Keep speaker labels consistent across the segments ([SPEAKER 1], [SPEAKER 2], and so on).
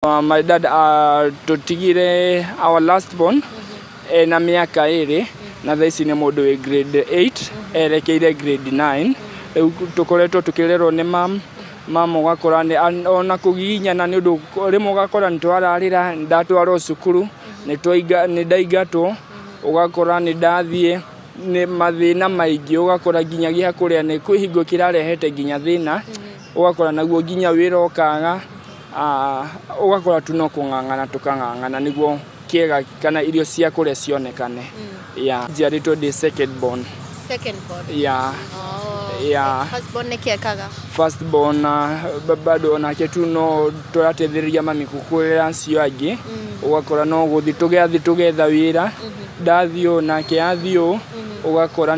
[SPEAKER 1] My dad tũtigire our last born ena mĩaka 2, na thaa ici nĩ mũndũ wĩ grade 8 erekeire grade 9. Rĩu tũkoretwo tũkĩrerwo nĩ mam mam ũgakora ona kũgiginyana nĩ ũndũ rĩmwe ũgakora nĩ twararĩra, nĩ ndatwarwo cukuru, nĩ ndaingatwo, ũgakora nĩ ndathiĩ nĩ mathĩna maingĩ, ũgakora nginya gĩa kũrĩa nĩ kwĩ hingo kĩrarehete nginya thĩna, ũgakora naguo nginya wĩra ũkaga, ũgakora tu no kũng'ang'ana tũkang'ang'ana nĩguo kĩega kana irio cia kũrĩa cionekane. Yeah. Njiarĩtwo ndĩ second born.
[SPEAKER 2] Second born.
[SPEAKER 1] Yeah.
[SPEAKER 2] Oh.
[SPEAKER 1] Yeah.
[SPEAKER 2] First born nĩkĩ ekaga?
[SPEAKER 1] First born bado onake tu no tũrateithĩrĩria mami kũkũrĩra acio angĩ, ũgakora no gũthiĩ tũgathiĩ tũgetha wĩra, ndathiĩ ũũ nake athiĩ ũũ, ũgakora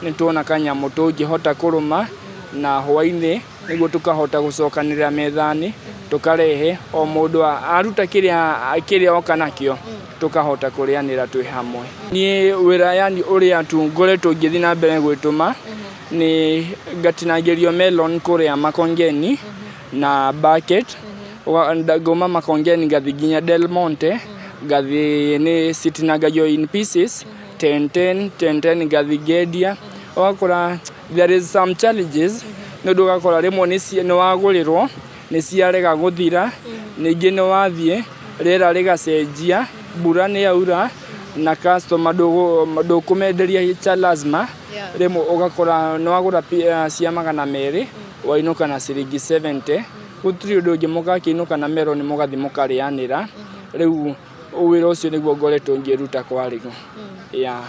[SPEAKER 1] nĩtuona kanyamũ tũngĩhota kũrũma na hwainĩ nĩguo tũkahota gũcokanĩrĩra methani, tũkarehe o mũndũ aruta kĩrĩa oka nakĩo, tũkahota kũrĩanĩra twĩ hamwe. Niĩ wĩra yani ũrĩa tu ngoretwo ngĩthiĩ na mbere gwĩtũma nĩ ngatinangĩrio melon kũrĩa Makongeni na bucket, ngauma Makongeni ngathiĩ nginya Del Monte, ngathiĩ nĩ citinangagio in pieces 10 10 10 10, ngathiĩ ngendia. Ũgakora there is some challenges nĩ ũndũ ũgakora rĩmwe nĩ wagũrĩrwo nĩ ciarega gũthira, ningĩ nĩ wathiĩ rĩera rĩgacenjia, mbura nĩ yaura na customer ndũkũmenderia cha lazima. Rĩmwe ũgakora nĩ wagũra cia 200, wainũka na ciringi 70, gũtirĩ ũndũ ũngĩ mũgakĩinũka na melon mũgathiĩ mũkarĩanĩra. Rĩu wĩra ũcio nĩguo ngoretwo ngĩruta kwa rĩu. Yeah.